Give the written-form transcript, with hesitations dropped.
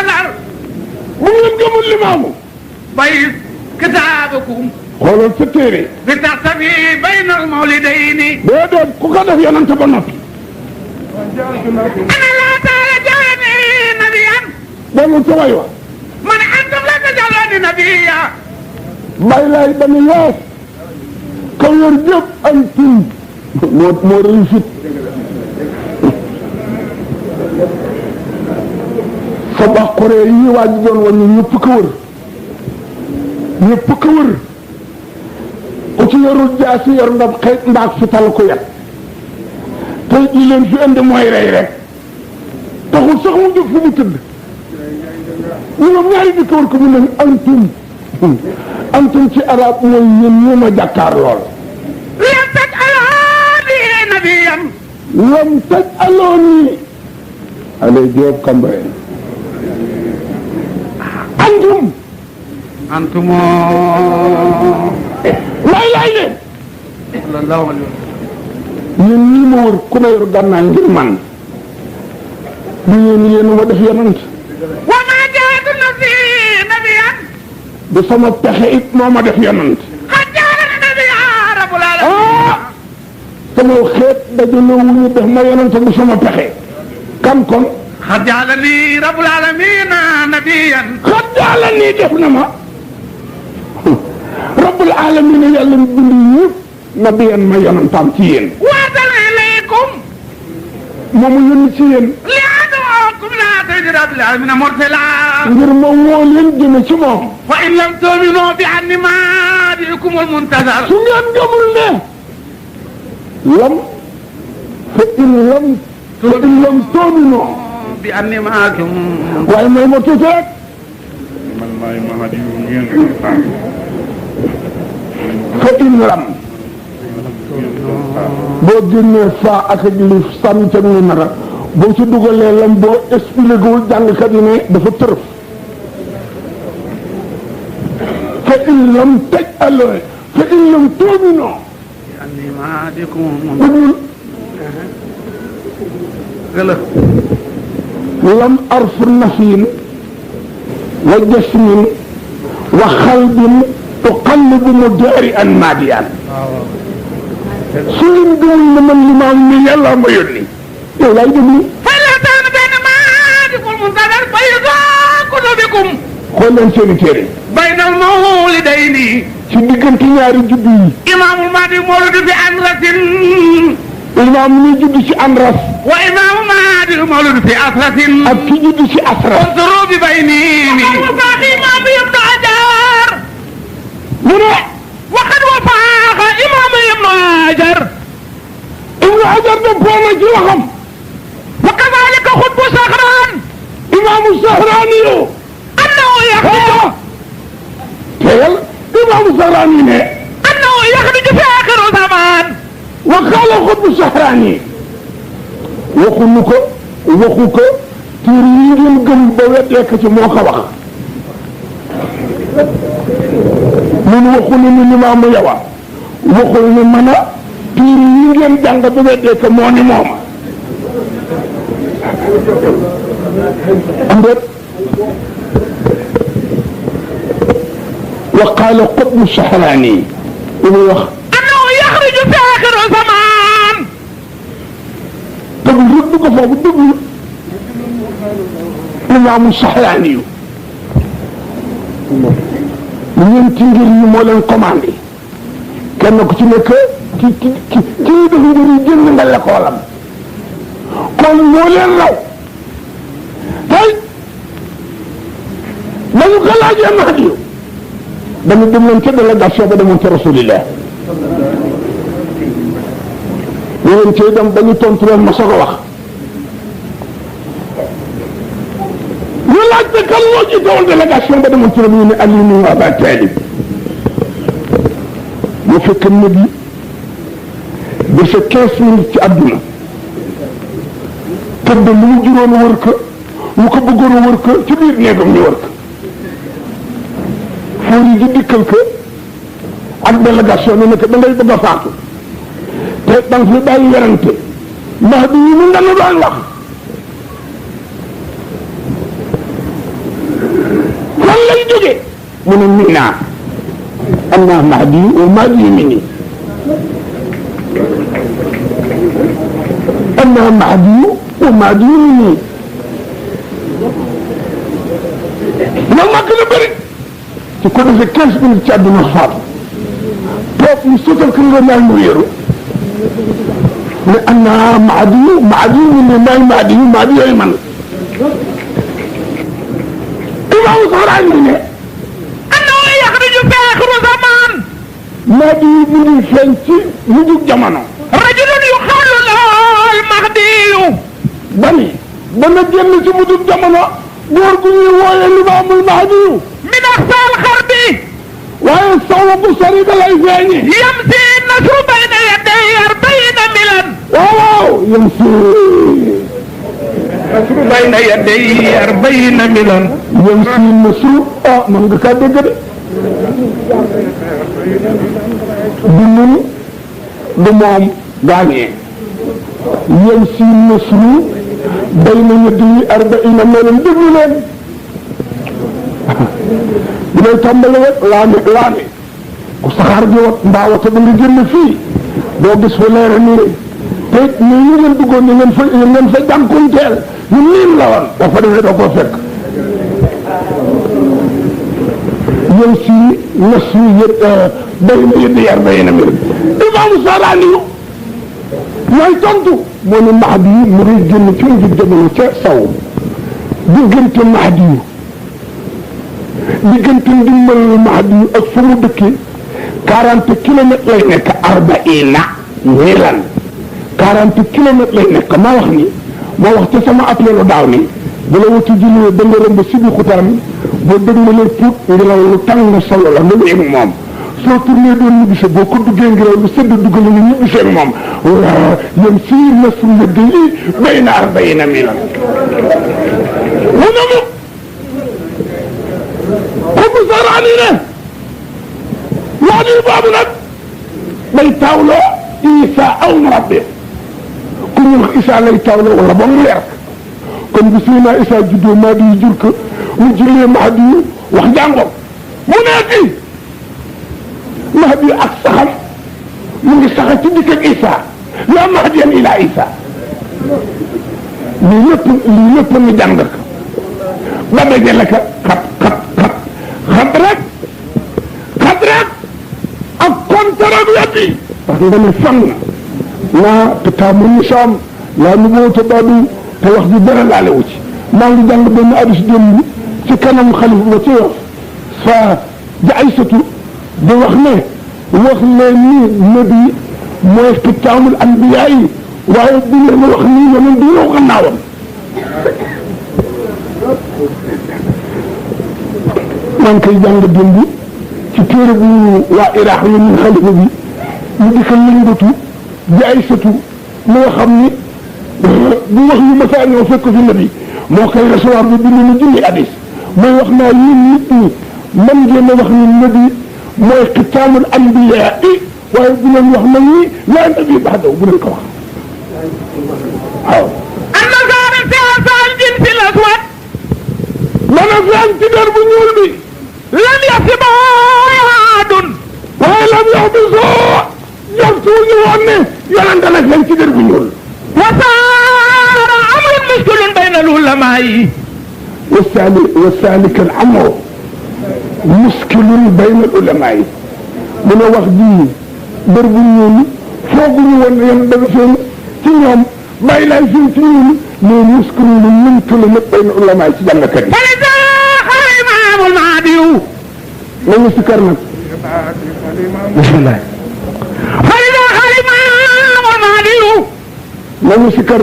muntasar bu ngeen gëmul limaamu bay kitaabakum xoolal sa téere bi taxtafi bayna al mawlidayni déedéet ku ko def yonent ba noppi ana laa taala jaalani nabiyan dellu ca way wa man antum la tajalani nabiya bay lay dañu yees ka yor jëpp ay tun moo réussite sa bax koree yi waa ji doon wàññi ñëpp ko wër ñëpp ko wër ku ci yorul jaasi yor ndam xëy ndaak fi tal ko yet tey li leen fi indi mooy rey rek taxul sax mu jóg fu mu tëdd ñoom ñaari di ko wër ko mu ne antum ci arab mooy yéen ñi ma jàkkaar lool lam tajalani nabiyan lam tajaloni alay Jóob Kambareen antum lay ne sallallahu alayhi wa sallam yéen ñii ma wër ku ma yor gànnaay ngir man du yéen ma def yonent wa ma jaatu nafsi nabiyan du sama pexe it moo ma def yonent qad jaalani nabiya rabbul alamin sama xeet dajaloo wu ñu def ma yonent du sama pexe kan kon qad jaalani rabbul alamin nabiyan xat yàlla nii def na ma rabbul alamin yàlla mu bind yëpp nabiyan ma yonentam ci yéen waadal ilaykum moomu yónni ci yéen li ad'ukum la tajid rabbil alamin mursala ngir ma woo leen jëme ci moom fa in lam tu'minu bi anni madikum al muntazar su ngeen gëmul ne lam fa in lam tu'minu bi anni maakum waaye may ma tuuti rek man maay Mahadi yu ngeen fa in lam boo génnee faa ak lif sànni ca ñu nara boo ci dugalee lam boo expliqué wul jàngkat yi ne dafa tërëf fa in lam taj aloe fa in lam tu'minu bi anni madikum déglu gëla lam arfu nafin wa jasmin wa xalbin tuqallibu mudaari an maadiyan su leen gëmul ne man limaam ni yàlla ma yónni yow laay déglu fa la tan bayna madikum muntazar bayda qulubikum xool leen seeni téere bayna al mawlidayni ci diggante ñaari juddu yi imaamul mahdi mawludu bi anrasin imaam ni judd ci andras wa imaamul mahdi mawludu fi asrasin ak ki judd ci asras انظروا ببينيني وفاق إمام ابن حجر mu ne وقد وفاق إمام ابن حجر ibnu hajar de poona ci waxam وكذلك خطب سخران imaamu sahraani yo أنه يخرج teyal imaamu sahraani ne أنه يخرج في آخر زمان wa qaala xutbu sahraani waxu ko téere yi ngeen gëm ba weddee ko ci moo ko wax ñun waxu ne ni limaamu yawa waxul ne mën a téere yi ngeen jàng ba weddee ko moo ni mooma am déet wa qaala xutbu sahraani li muy wax أنه يخرج في آخر زمان tëbul rek dugg foofu dugg imaamu Sahraani yu ñeenti ngir yi moo leen commandé kenn ku ci nekk ki def ngir yi jënd nga lekoolam kon moo leen raw tey dañu ko laajee Mahdi yu dañu dem leen ca délégation ba demoon ca Rasulillah yéen cay dem ba ñu tontu leen ma soog a wax ñu laajte kan moo jiite woon délégation ba demoon ci la ñu ne Aliou ni Aba Talib mu fekk Nabi bi sa 15 minutes ci àdduna tëdd lu mu juróon wër ko lu ko bëggoon wër ko ci biir néegam ñu wër ko fóor yi di dikkal ko ak délégation ne nekk da ngay bëgg a faatu te danga fi bàyyi werante ndax bi ñu mun danu doon wax lay jóge mu ne minna anna mahdi wa mahdi minni anna mahdi wa mahdi minni loolu maa gën a bëri su ko defee 15 minutes ci àdduna faatu toog mu sotal ko nga naan mu yéeru ne anna mahdi minni maay mahdi yooyu man imaamu Sahraani ne annahu yaxruju fi aaxiri zamaan mahdi yi mu ngi feeñ ci mujjug jamono rajulun yuqaalu lahu al-mahdiyu bani dana génn ci mujjug jamono góor gu ñuy wooye limaamul mahdiyu min aqsal xarbi waaye sowu bu sori da lay feeñi yamsi nasru bayna yaday 40 milan waaw yamsi nasru bayna yaday 40 milan yamsi nasru man nga kaa dégg de du nun du moom gaañee yamsi nasru bayna yaday 40 milan déglu leen bu lay tàmbali wet laame ku saxaar gi wat mbaa wata ba nga génn fii doo gis fa leer nii te ni ñu ngeen duggoon ni ngeen fa jànkunteel ñu niin la woon boo fa defee doo ko fekk yéen si nas yi yëpp bay na yëddi yar bay na mbir imaamu Sahraani yu mooy tontu moo ne Mahdi yi mu ngi génn ci mujj jamono ca saw diggante Mahdi yu diggante ndimbalul Mahdi yu ak fa mu dëkkee 40 kilomètres lay nekk 40 milan 40 kilomètres lay nekk maa wax ni moo wax ca sama appelu daaw ni bu la wuti jëlee ba nga rëmb si bi xutaan boo dëgmalee tuut ngelaw lu tàng solo la nga wéy moom soo tourné doon ñibbise boo ko duggee ngelaw lu sëdd duggale nga ñibbisee moom yéen fii nasru yëddi yi bayna 40 milan mu ne mu Ibnu Sahraani ne Mahdi boobu nag day taawloo Isa aw rabbi ku ñu wax Isa lay taawloo wala ba mu leer kon bu Seydina Isa juddoo Mahdi yi jur ko mu jullee Mahdi yi wax jàngoom mu nekk Mahdi ak saxam mu ngi saxa ci dikk ak Isa la mahdiyan ila Isa lii lépp ñu jàng ko ba dajale ko xat rek ak kontar ak weddi parce que nga ne fang naa te taamu nisaam laa nu boo te baadu te wax bi dara laale wu ci maa ngi jàng benn addis démb ci kanam xalifa ba ci Yoff fa ja Aysatu di wax ne wax leen ni nabi mooy xitaamul anbiyaa yi waaye bu leen wax ni yeneen du ñëw gannaawam maa ngi koy jàng démb ci téere bu waa Iraq yi ñu xalifa bi ñu di ko lëngatu di Aysatu mu nga xam ni bu wax yu masaa ñëw fekk fi nabi moo koy recevoir bi bind ni junni hadis mooy wax naa yéen nit ñi man ngeen a wax ni nabi mooy xitaamul anbiyaa yi waaye bu leen wax nag ni laa nabi ba'dahu bu leen ko wax waaw anna zaaran fi asal jinsi al-aswad dana feeñ ci der bu ñuul bi lam yasibahu ahadun waaye lam yahbisoo jortuñu woon ne yonente la feeñ ci der bu ñuul wa saara amrun mushkilun bayna al-ulamaa'i وذلك الأمر مشكل بين العلماء من wax ji der bu ñuul fooguñu woon ne yéen dafa feeñ ci ñoom bàyyi laay feeñ ci ñun mais muskil lu mëntu la nag bayna ulama ci jàngkat yi imaamul Mahdi nañu sikkar nag bismillah imaamul Mahdi nañu sikkar